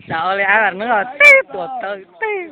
Tam li ab nub tib tuam taw tib.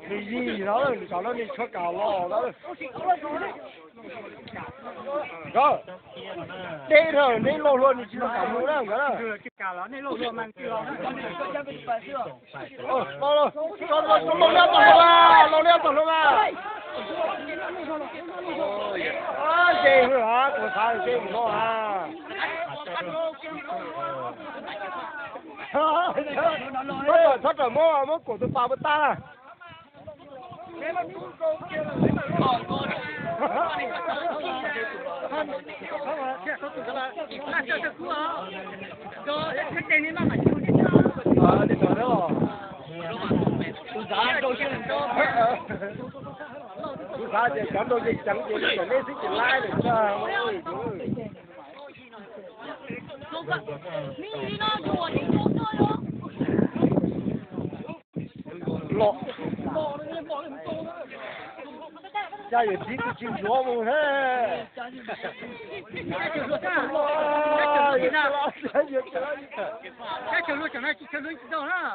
Nws yig no, nws tsov no nws tshuav kam los na. Nkawd deb dhawm, neb laug hluas nws tsis tau kam mus na nkawd na. Laug liab tau hluas na, laug liab tau hluas na. Ze hwj ha, kuv xav ze mus no ha. Txhob rawm, muab, muab kuam tus pas puas tag na. Kuv xav tias cov nrau ces ceev, ces neb xwb ces laib lawm. Los, cas yuav txiv tus tsis ntsuav mus thiab.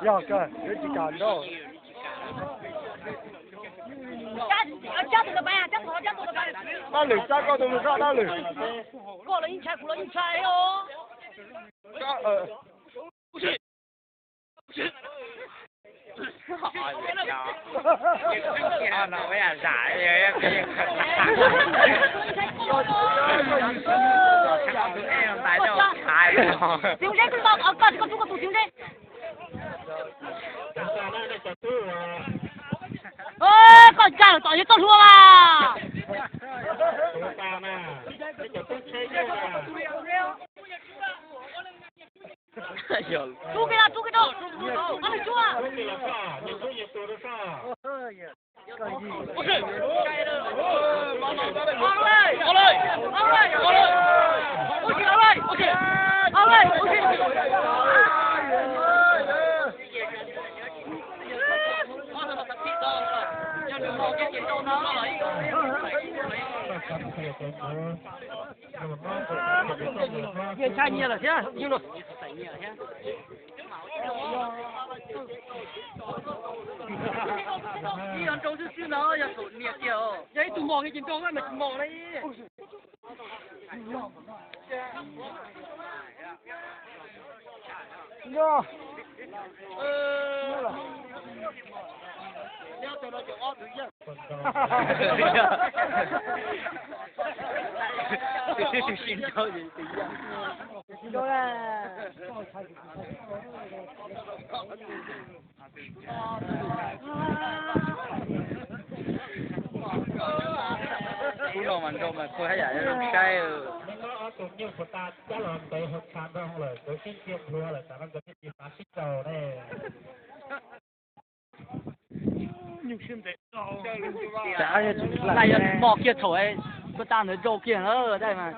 Yog kawg, yuav tsis kam nrauj. Dab lwm, cab koj tus mus soj dab lwm. Txiv ntseb, koj tsis koj tub koj tus txiv ntseb. Koj tsis tsa lawm tom yog koj hlua mas. Rub kiag, rub kiag rau. Ob leeg rub. Nyias ntshai nyias lawm thiab. Ib yog nrau xwb xwb no yog thaum nias kiag os. Yog ib tug mos kiag ces nrau mas tsis mos li. Hnub no mas nrau mas khuv hab yam zoo saib. Ob tug nyuj puas tas cab los ntev hauv tshav nroo lawm, nkawd sib ntsia nplhuav lawm, tam no nkawd thiaj tsis xav sib nrau ne. Laj yog tsis mos kiag thaum puas tas ntawd nrau kiag na dai mas.